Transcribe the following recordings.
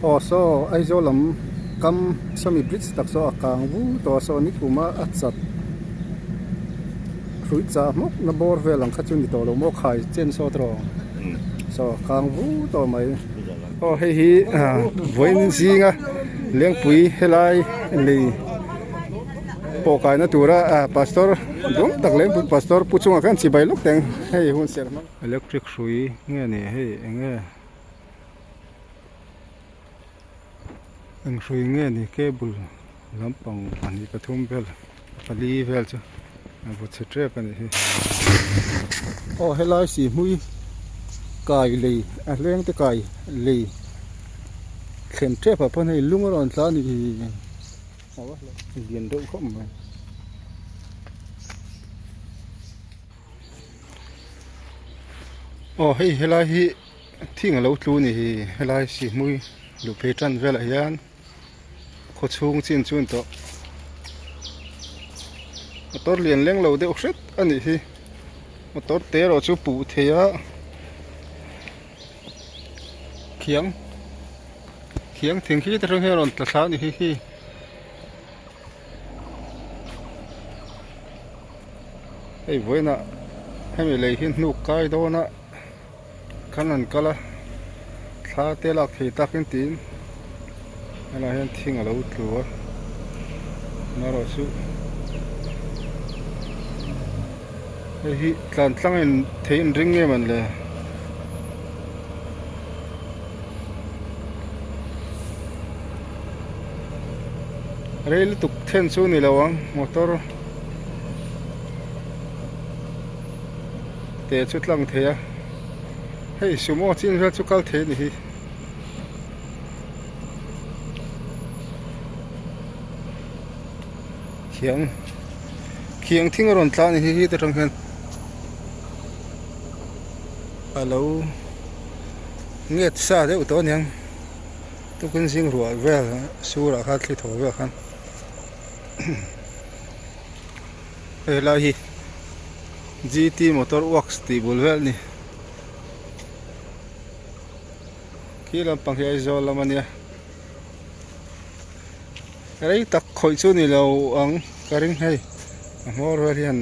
Aw saw Aizawl lam kam sawmi bridge tak saw a kang vu tawh a saw nikuma a chat hrui chah hmawk na bawr vel ang kha chu ni tawh lo maw khai chen sawt rawh saw kang vu tawh mai. Aw hei hi vawiin zinga lengpui helai lei pawh kaina tura pastor duang tak lengpui pastor pu chungah khan chibai lawk teng hei hun serh hmang. Electric hrui nge ni hei eng nge eng hrui nge ni cable lampang pahnih pathum vel pali vel chu a vaw chhe tep a nih hi. Aw helai sihhmui kai lei a hleng te kai lei thlen tep ah pawn hei lung a rawn tla a ni lian deuh khawp mai. Aw hei helai hi thing alo tlu a ni hi helai sihhmui luh phei tan velah hian khaw chhung chin chu a ni tawh motor lian leng lo deuh hret a nih hi motor te erawh chu puh thei a khiang khiang thing khi te tang hian a rawn tla thla a ni hi hi. Hei vawiinah hemi lei hi hnuk kai dawn a khan an kal a thla te lak thei takin tiin helaiah hian thing a lo tlu a amaherawh chu hei hi tlan tlang in thei in ring nge man le. Rei lutuk then chu ni lo ang motor te chu tlang thei a hei sumo chin vel chu kal thei a ni hi. Khiang khiang thing a rawn tla a ni hi heta tang hian a lo nget sa deuh tawh a niang. Tukin zing ruah vel surah khan thli thaw vel khan hei lai hi GT motor works tih bul vel a ni khi lampang hi Aizawl lam a nia rei tak khawih chu ni lo ang ka ring hei a hmawr vel hian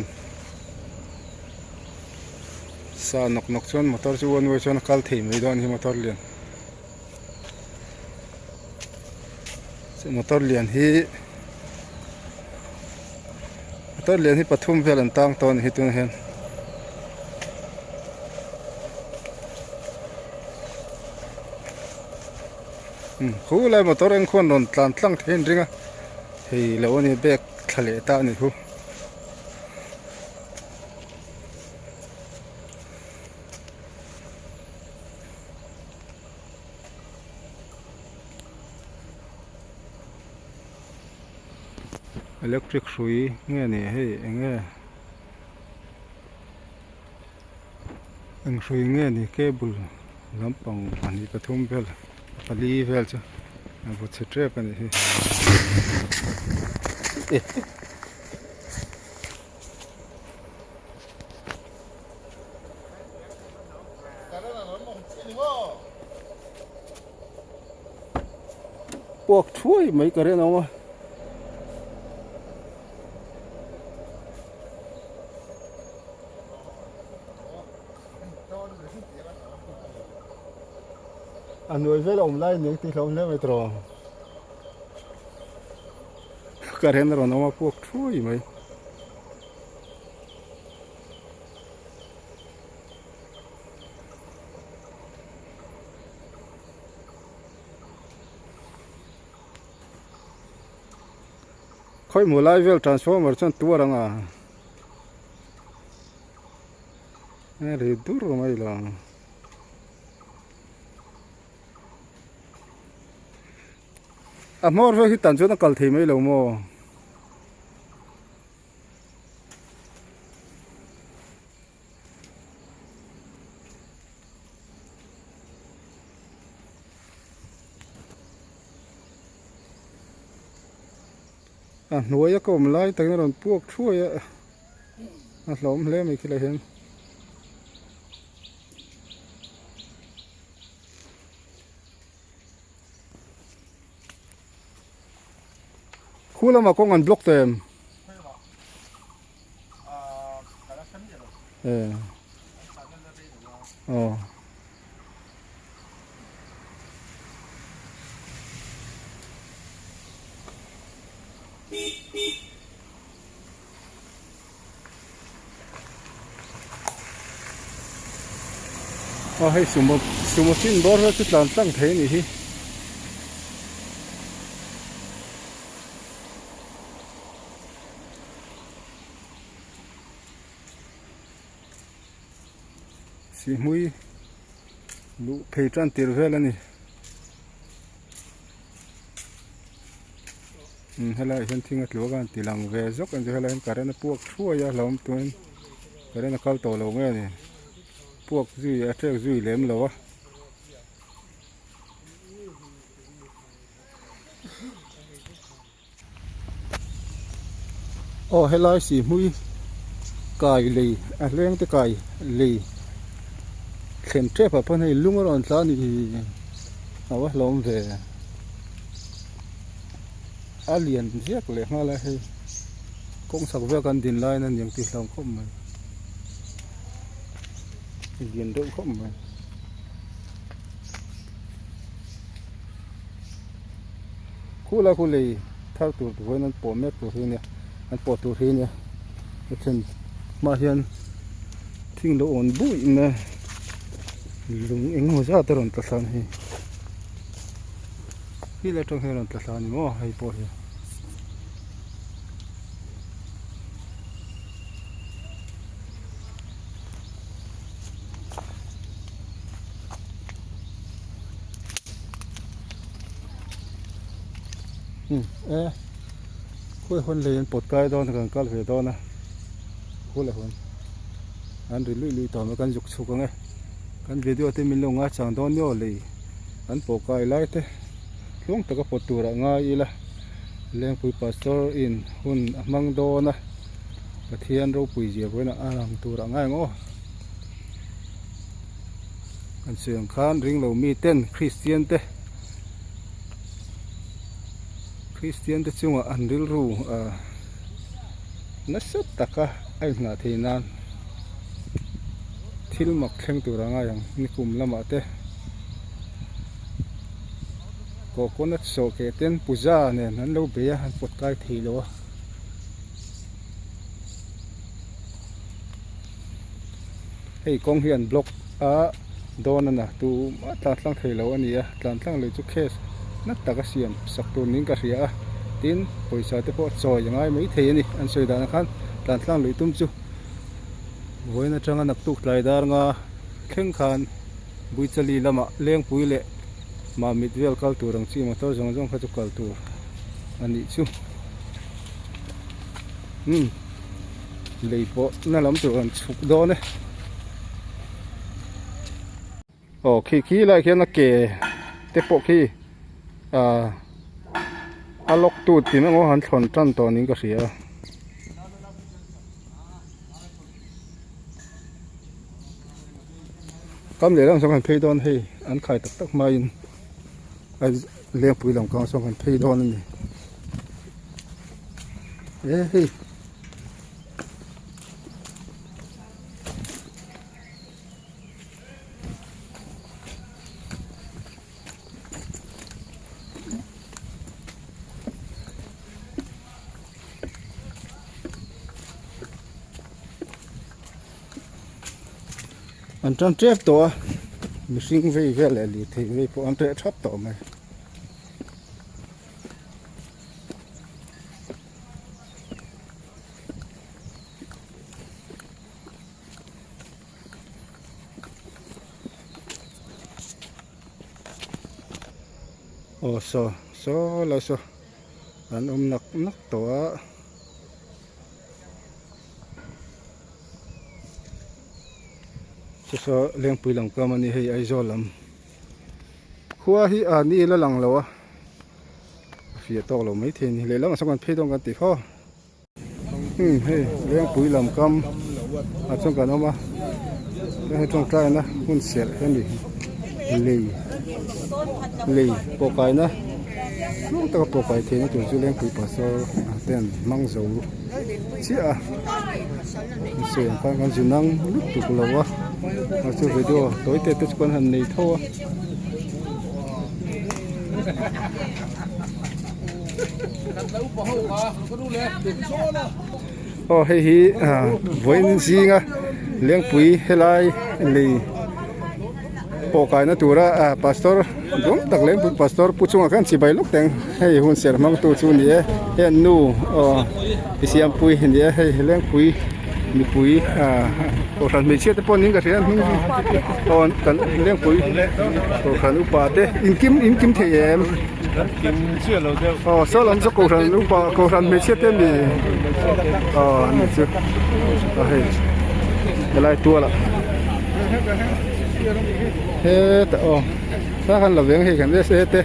sa nawk nawk chuan motor chu one way chuan a kal thei mai dawn a ni motor lian. Motor lian hi motor lian hi pathum vel an tang tawh a ni hi tunah hian khulai motor eng khuan rawn tlan tlang thei an ring a hei lo a ni bag thla leh ta a ni khu. Electric hrui nge ni hei eng nge eng hrui nge ni cable lampang pahnih pathum vel pali vel chu a vaw chhe tep a nih hi. Puak thuai mai ka rinawm a. A hnuai vel a awm lai aniang tih hlauhawm hle mai tawh. Ka ren a rawn awm a puak thuai mai. Khawi hmuh lai vel transformer chuan tuar ang a a ri dur mai lo ang a hmawr vel hi tan chuan a kal thei mai lo maw. A hnuai a ka awm lai takin a rawn puak thuai a a hlauhawm hle mai khilai hian. Khu lamah kawng an block tawh em? Aw. Aw hei sumo sumo chin bawr vel chu tlan tlang thei a nih hi. Sihhmui luh phei tan tir vel a ni. Umm helaiah hian thing a tluak a an ti lang ve zawk a ni helaiah hian current a puak thuai a hlauhawm turin current a kal tawh lo nge ni puak zui a ṭek zui lem lo a. Aw helai sihhmui kai lei a hleng te kai lei thlen tep ah pawn hei lung a rawn tla a ni a va hlawm ve a lian ziak leh nghal a hei kawng chhak vel kan din laiin a niang tih hlauh khawp mai a lian deuh khawp mai. Khulai khu lei thar tur tur hian an pawh mek tur hi ania an pawh tur hi ania a then hmaah hian thing lo awn buih mai a lung eng emaw zat a rawn tla thla a ni hei khi lai atang hian a rawn tla thla a ni maw hei pawh hi. Um e khawi hawn lei an pawt kai dawn a kan kal ve dawn a khulai hawn an ri luih luih tawh mai kan zuk chhuk ang e kan video te min lo ngaichang dawn nia aw lei an pawh kai lai te tluang taka pawt turah ngai ila Lengpui pastor in hun a hmang dawn a Pathian ropui zia vawiin a lang turah ngai ang aw. Kan sawi ang khan ring lo mi ten Kristian te Kristian te chungah an rilru ah nasa taka a inhnah thei nan thil mak thleng tur a ngai ang nikum lamah te coconut sawh keh ten puja nen an lo bei a an pawt kai thei lo a. Hei kawng hi an block a dawn a na tumah tlan tlang thei lo a ni a tlan tlang lui chu case na tak a siam sak tur niin ka hria a tin pawisa te pawh chawi a ngai mai thei a ni an sawi dan ah khan tlan tlang lui tum chu vawiin atanga naktuk tlai dar nga thleng khan Buichali lamah Lengpui leh Mamit vel kal tur ang chi motor zawng zawng kha chu kal tur a nih chu umm. Lei pawh na lam tur an chhuk dawn e. Aw khi khi lai khian a ke te pawh khi ah a lock tu tih emaw han thlawn tan tawh niin ka hria a. Kam lehlam sawn kan phei dawn hei an khai tak tak hmain a lengpui lam kang sawn kan phei dawn a ni. E hei. An tan tep tawh a mihring vei vel leh lirthei vei pawh an reh thap tawh mai. Aw saw saw lai saw an awm nak nak tawh a. Chu saw Lengpui lam kam a ni hei Aizawl lam khua hi a ni la lang lo a. A fiah tawk lo mai thei a ni lehlam ah sawn kan phei dawn kan ti khaw umm hei lengpui lam kam ah chuan kan awm a hei tawngtaina hmun serh hi a ni lei lei pawh kaina. Tluang taka pawh kai theihna tur chu Lengpui Pastor te an hmang zo chiah a, an sawi ang khan kan zin ang lutuk lo a, mahse video tawi te te chu kan han nei tho a. Aw hei hi vawiin zinga Lengpui helai lei pawh kaina tura pastor duang tak Lengpui pastor pu chungah khan chibai lawk teng hei hun ser hmangtu chu a ni e hei an nu aw i siampui a ni e hei Lengpui mipui kohhran hmeichhia te pawh niin ka hria a hnung aw kan Lengpui kohhran upa te inkim inkim thei em. Aw saw lam chu kohhran upa kohhran hmeichhia te mi aw an ni chu a hei helai tual ah hetah aw thla khan la veng hei kan sa te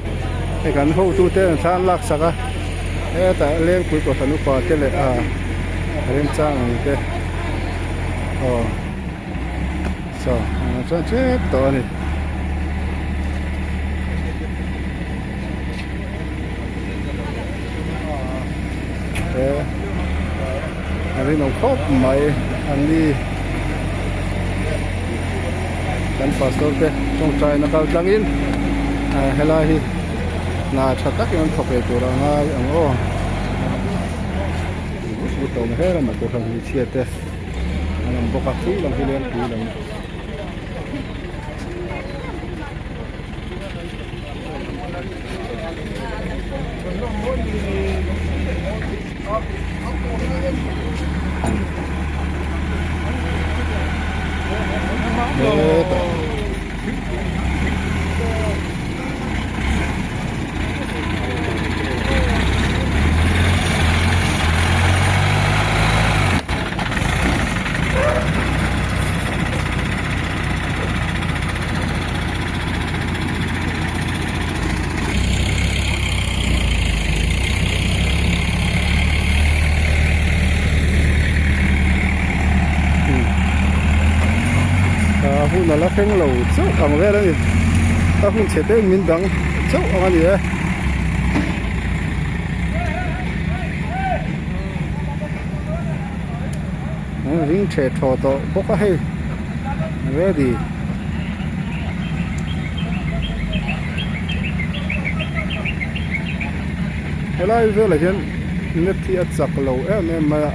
hei kan hotu te an thla an lak sak a hetah lengpui kohhran upa te leh a remchang ang te aw. Saw chuan tep tawh a ni. He a rinawm khawp mai an ni kan pastor te tawngtaina kal tlangin helai hi hna tha takin an thawk ei tur a ngai ang aw. Hmeichhia te. A lang bawk a khi lam hi lengpui lam. Hetah. Hun a la thleng lo chauh ang vel a ni a hun chhe te min dang chauh ang a ni e. Ring theh thaw tawh bawk a hei ready. Helai velah hian net hi a chak lo em em mai a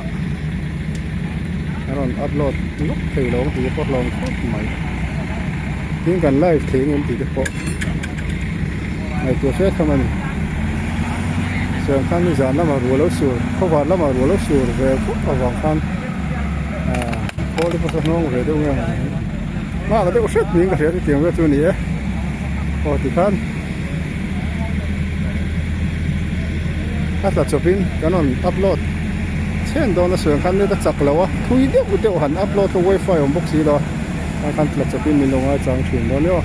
a rawn upload luk thei lo ang tih te pawh hlawm khawp mai tin kan live thei ang em tih te pawh ngaihtuah fe tham a ni. Chuan khan nizan lamah ruah lo sur khawvar lamah ruah lo sur ve vak avang khan ahh khawl te pawh saw hnawng ve deuh nge nghak deuh hret niin ka hria chutiang vel chu a ni e aw tikhan a tla chawpin kan rawn upload chhen dawn a sawi ang khan net a chak lo a thui deuh deuh han upload a wifi awm bawk si lo a tah khan tla chawpin min lo ngaichang thin dawn nia.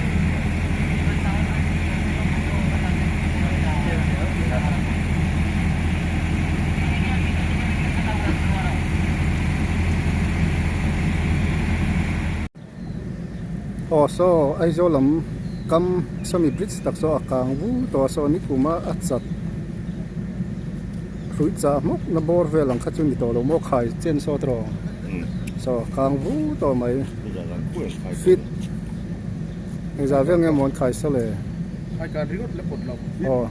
Aw saw Aizawl lam kam sawmi bridge tak saw a kang vur tawh a saw nikum a a chat hrui chah hmawk na bawr vel ang kha chu ni tawh lo maw khai chen saw tawh saw a kang vur tawh mai fit. Engzah vel nge maw an khai sa le? Aw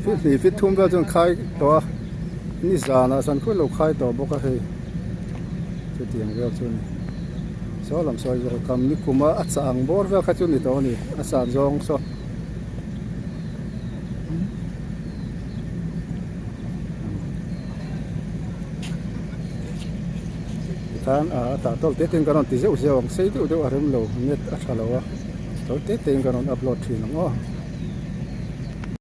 fit hnih fit thum vel chu an khai tawh a ni zanah chuan khawi lo khai tawh bawk a hei chutiang vel chu a ni saw lam sawi zawk kam ni kum a a chah ang bawr vel kha chu ni tawh a ni a san zawng saw. Tikhan a tah tawlh te ten ka rawn ti zeuh zeuh ang sei deuh deuh a rem lo net a tha lo a tawlh te te in ka rawn upload thin ang aw.